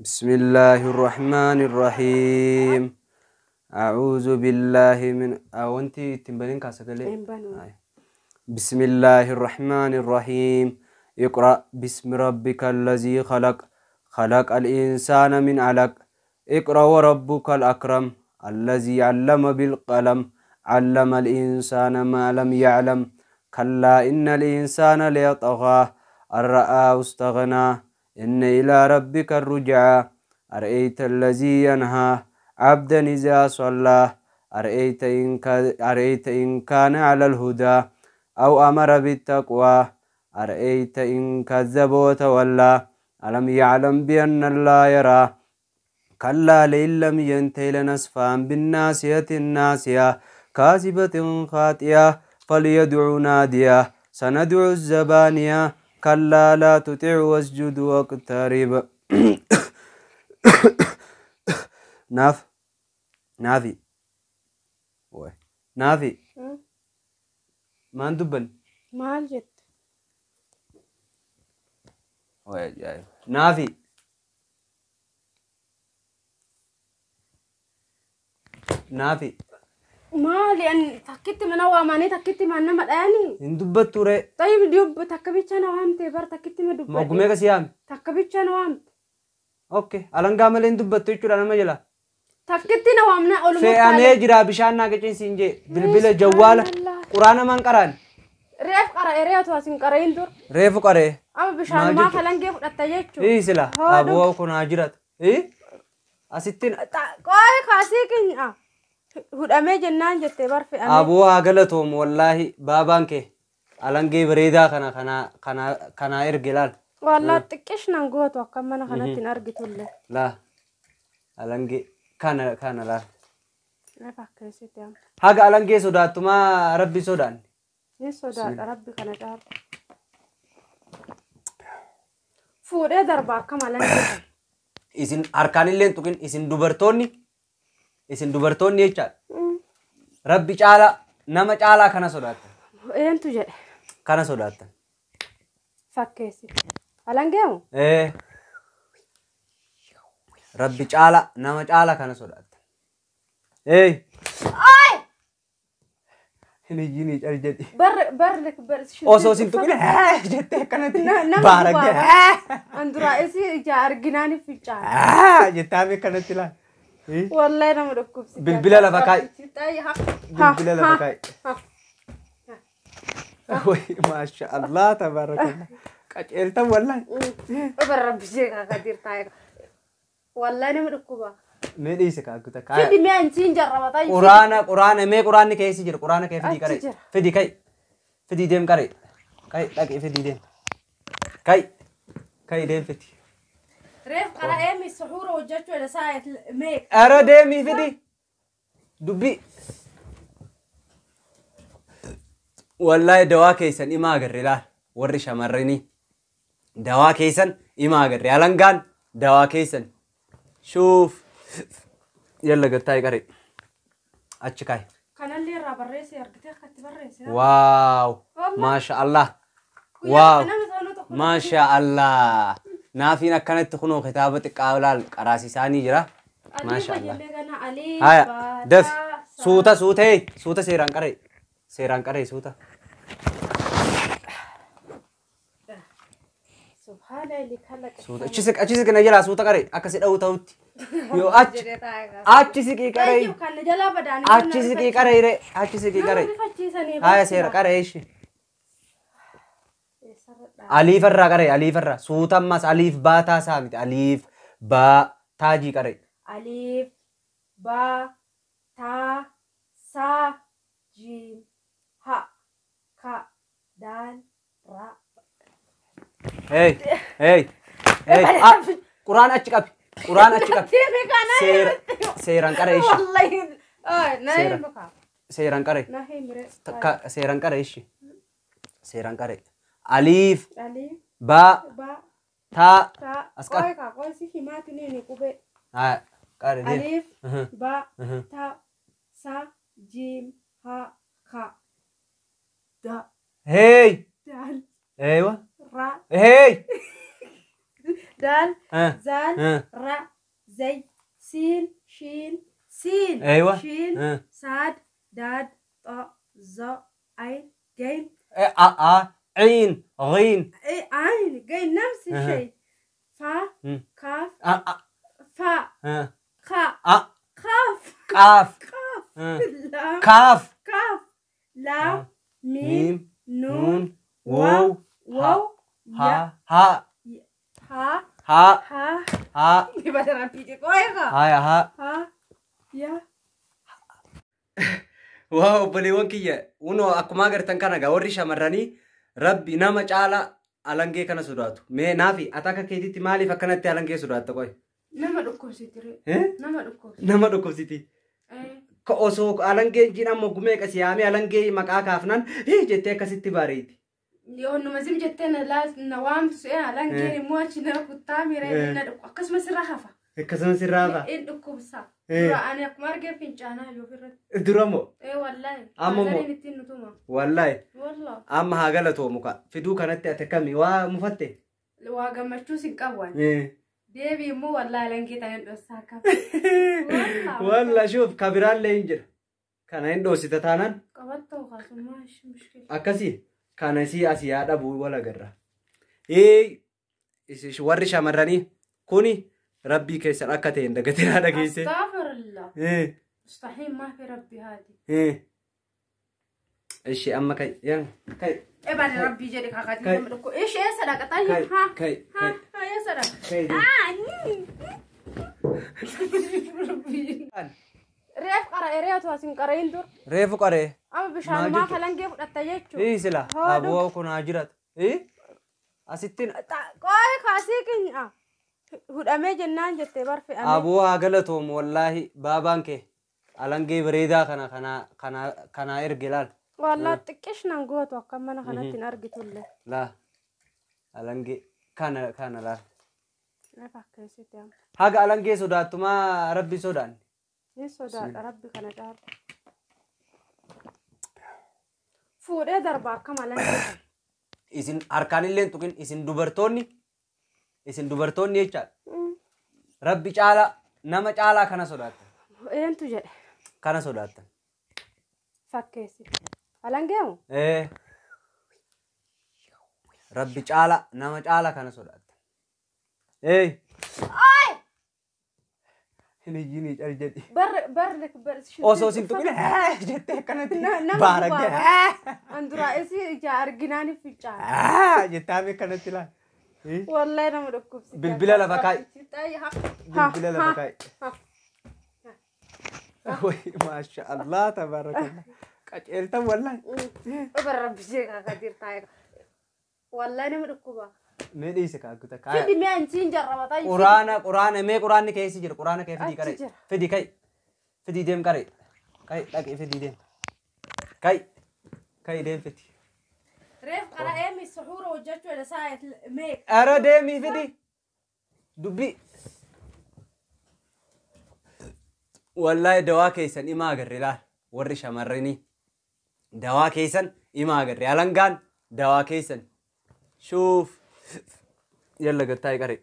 بسم الله الرحمن الرحيم. أعوذ بالله من أو أنت تنبلين كاسكالي. بسم الله الرحمن الرحيم. اقرأ باسم ربك الذي خلق، خلق الإنسان من علق. اقرأ وربك الأكرم الذي علم بالقلم، علم الإنسان ما لم يعلم. كلا إن الإنسان ليطغى أن رآه استغنى، إن إلى ربك الرجعى. أرأيت الذي ينهى عبدا إذا صلى، أرأيت إن كان على الهدى أو أمر بالتقوى، أرأيت إن كذب وتولى، ألم يعلم بأن الله يرى. كلا لئن لم ينته لنسفعا بالناصية الناصية، كاذبة خاطئة، فليدع نادية، سندع الزبانية. كلا لا تطع واسجد واقترب. ناف نافي نافي maan dubban? Maal jette? Naafi naafi Maali an takkitti mana waamanii takkitti maan nama dhayanii? Hin dubbattu ree. Tayyib dubbu takka bicha na waamte bar takkitti ma dubbadhe. Moggumee kasi yaame? Takka bicha na waamte. Okay, alangaa malee hin dubbattu jechuudha nama jala. Takkitti na waamna oluma. Fe'amee jira bishaan naa qicin jee bilbila jawwaala quraana maan qaraan. Reef qara'e reetu asin qara'in dur. Reefu qara'e. Amma bishaanumaa falangee fudhatta jechuudha. Ii sila aboo kun haa jiraatu. Ii asittiin. Qooyi kaasii keenya hudhamee jennaan jettee bar fe'amee. Aboo haa galatoomu wallaahi baabaan kee alangee bareedaa kana kana kana kanaa erge laal. Wallaa xiqqeesh nan gootu akka mana kanatti hin argitullee. Laa alangee kana kana laal. Fakkeessite amma. Haga alangee sodaattumaa rabbi sodaanne. Ni sodaadha rabbi kana caalu. Fuudhee darba akka alangee. Isin harkaan illee hin tuqin isin dubartoonni jechaadha. Rabbi caalaa nama caalaa kana sodaattan. Eentu jedhe? Kana sodaattan. Fakkeessite. Alangeemu? Ee. Rabbi caalaa nama caalaa kana sodaattan. Ee. Ay! Hin iyyinii cal jedhi. Bar bar bar. Osoo isin tuqin jettee akkanatti baaragdee. An duraa isii ija arginaaniif fincaan. Jettee akkanatti ilaal. Wallahi nama dhukkubsite. Bilbila lafa kaa'i. Bilbila lafa kaa'i. Maasha Allah tabaarakallah. Qaceeltan wallahi. Bara rabbi ishee kaakatir taa'e. Wallahi nama dhukkuba. Mee dhiise kaakkuta kaaya. Fidi mee ansiin jarraba taa'e. Quraana quraana mee quraanni keessi jira quraana kee fidii qaree. Fidi ka'i. Fidii deem qaree. Ka'i dhaqee fidii deem. Ka'i. Ka'i deem fidi. Reef qara'ee mi suhuura hojjechuu isaa mee. Ara deemii fidi. Dubbii. Wallahi dawaa keessan himaa agarre laal warri shamarranii. Dawaa keessan himaa agarre alangaan dawaa keessan. Shuuf. Yalla gattaa'e qaree. Achi kaa'i. Kanallee irraa barreessee argitee akkatti barreesse. Waaw. Maasha Allah. Waaw. Maasha Allah. Naafiin akkanatti kunoo kitaaba xiqqaa laal qaraasisaanii jira. Maasha Allah. Haya daf suuta suutee suuta seeraan qaree. Seeraan qaree suuta. Suuta achi siqi na jalaa suuta qaree akka si dha'u ta'utti. Yoo achi achi siqii qaree. Achi siqii qaree ree achi siqii qaree. Haya seera qaree ishee. Aliif irraa qaree aliif irraa suuta ammas aliif baataa isaa miti aliif baa taajii qaree. Aliif baa taa saa jiim ha ka daal ra. Hey hey hey quraan achi qabi quraan achi qabi. Seera seeraan qaree ishee. Wallahi na hin. Seeraan qare. Na himre. Takka seeraan qare ishi. Seeraan qare. Aliif. Alif. Baa. Ba. Taa. Ta. As qare. Qoy kaa qoy si himaati ni qubee. Haa qare deem. Alif. Ba. Ta. Sa. Jim. Ha. Ka. Da. Hey. Dal. Eeywa. Ra. Hey. Dal. Ah. Zal. Ah. Ra. Zay. Siin. Shiin. Siin. Eeywa. Shiin. Ah. Saad. Daad. Ta. Za. Ayn. Gayn. A a عين غين. إيه عين جاي نفس الشيء. فا. كاف. أ أ. فا. خا. أ. خاف. قاف. قاف. لام. كاف. كاف. لام. ميم. نون. واو. واو. ها ها. ها. ها. ها. ها. يبقى ربي كويغا. ها يا ها. ها. يا. Waa obboleewwan kiyya unoo akkuma agartan kana gaa warri shamarranii rabbi nama caalaa alangee kana sodaatu. Mee naafi ati akka keetitti maaliif akkanatti alangee sodaatta qoy? Nama dhukkubsiti. Nama dhukkubsiti. Nama dhukkubsiti. Ka osoo alangeen jiin amma gumee qasi yaamee alangee maqaa kaafnaan jettee akkasitti bareeti. Yoonnuma zim jettee na waamtu se'ee alangeen immoo achi na kuttaa miira na dhukku akkasumas irra hafa. Akkasumas irra hafa. Inni dhukkubsa. Dura ani akkuma argee fincaanaa yoo ofirratti. Dura moo? Ee wallaahi. Amma moo? Maazariin ittiin nutuma. Wallaahi. Wallaahi. Amma haa galatoomu ka. Fiduu kanatti ati akkami waa mufatte? Waa gammachuus hin qabu ani. Deebii immoo wallaahi alangee tan hin dhossaa akkam. Wallaahi shuuf ka biraallee hin jira. Kana hin dhoosita taanaan. Qabattoo kaasummaa ishee mushkila. Akkasii kana sii asii haa dhabuu wal agarra. Warri shamarranii kuni rabbii keessan akka ta'e hin dagatinaa dhageesse. Astaghfirullah. Mustahiil maa fi rabbi haati. Ishee amma kai yaa kai. Ebaani rabbii jedhe kakaatii nama dhukkoo. Ishee eessa dhaqa taayee? Haa. Kai Haa haa eessa dhaqa? Kai. Reef qara ereetu asin qarayin dur. Reefu qaree. Amma bishaanumaa falangee fudhatta jechuudha. Ii sila aboo kun haa jiraatu. Asittiin. Qoy kaasii keenya. Hudhamee jennaan jettee barfe'amee. Aboo haa galatoomu wallaahi baabaan kee alangee bareedaa kana kana kana kana erge laal. Wallaa xiqqeesh nan gootu akka mana kanatti hin argitullee. Laa alangee kana kana laal. Lafa akkeessitti amma. Haga alangee sodaattumaa rabbi sodaanne. Ni sodaadha rabbi kana caala. Fuudhee darba akkam alangee. Isin harkaan illee hin tuqin isin dubartoonni. Isin dubartoonni jechaadha. Rabbi caalaa nama caalaa kana sodaattan. Eentu jedhe? Kana sodaattan. Fakkeessi. Alangeemu? Rabbi caalaa nama caalaa kana sodaattan. Ay! Hin iyyinii cal jedhi. Barri barri barri. Osoo isin tuqin jettee akkanatti baaragdee. An duraa isii ija arginaaniif fincaana. Jettaa akkanatti ilaali. Wallahi nama dhukkubsite. Bilbila lafa kaa'i. Bilbila lafa kaa'i. Maasha Allah tabaarakallah. Qaceeltan wallahi. Bara rabbi ishee kaakatir taa'e. Wallahi nama dhukkuba. Mee dhiise kaakkuta kaaya. Fidi mee anchiin jarraba taa'e. Quraana quraana mee quraanni keessi jira quraana kee fidii qaree. Fidii kai. Fidii deem qaree. Kai dhaqee fidii deem. Kai. Kai deem fidi. Reef qara'ee mi suxuura hojjechuu jedha saa meeqa. Ara deemii fidi. Dubbii. Wallahi dawaa keessan himaa agarre laal warri shamarranii. Dawaa keessan himaa agarre alangaan dawaa keessan. Shuuf. Yalla gattaa'e qaree.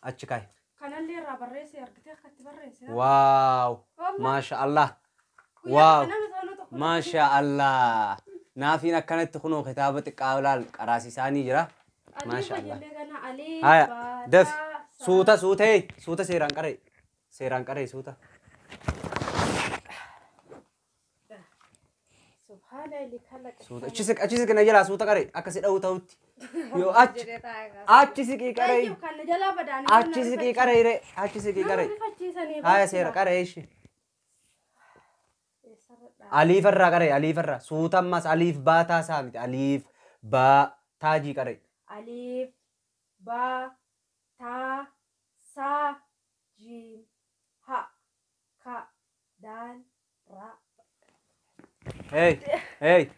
Achi kaa'i. Kanallee irraa barreessee argitee akkatti barreesse. Waaw. Maasha Allah. Waaw. Maasha Allah. Naafiin akkanatti kunoo kitaaba xiqqaa laal qaraasisaanii jira. Maasha Allah. Haya daf suuta suutee suuta seeraan qaree seeraan qaree suuta. Suuta achi siqi na jalaa suuta qaree akka si dha'u ta'utti. Yoo achi achi siqii qaree achi siqii qaree ree achi siqii qaree. Haya seera qaree ishee. Aliif irraa qaree aliif irraa suuta ammas aliif baa taasaa miti aliif baa taajii qaree. Aliif baa taa saa jiim ha ka daal ra. Hey, hey,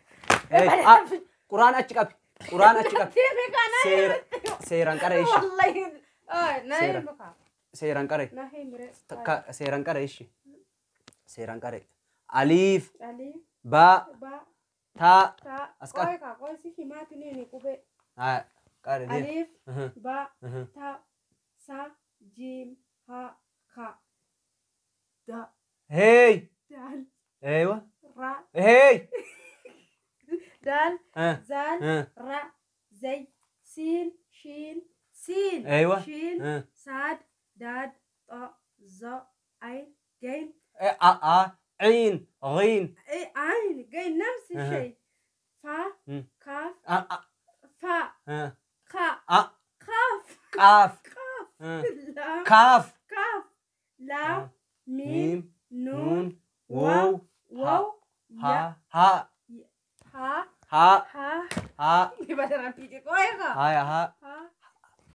hey. Ah, Quraan achi qabi. Quraan achi qabi. Deeme kana. Seera seeraan qara ishi. Wallahi. Na Seera. himi kaa. Seeraan qara. Na himire. Takka seeraan qara ishi. Seeraan qara. Aliif, Alif, baa, ba, taa. ta. As qabi. Qoy kaa qoy si himaati ni qubee. Haa, qara deemi. Alif, ba, ta, sa, jim, ha, ka, da, Hey. dal, Eeywa. ra, Hey. dal, Ah, zal, ah. ra, zay, sin, shin, sin, Eeywa. shin, Ah. sad, dad, ta, za, ain, gain, Eh, a a عين غين اي عين gain نفس الشيء، فا، كاف، a a فا، ah, خا، a خاف، قاف قاف، ah, لام، كاف، كاف، لام، آه. ميم، ميم، نون، نون، واو، واو، يا، ها، ها، ها، ها، ها. ها. بدل ربيتي كويغا. هاي ها.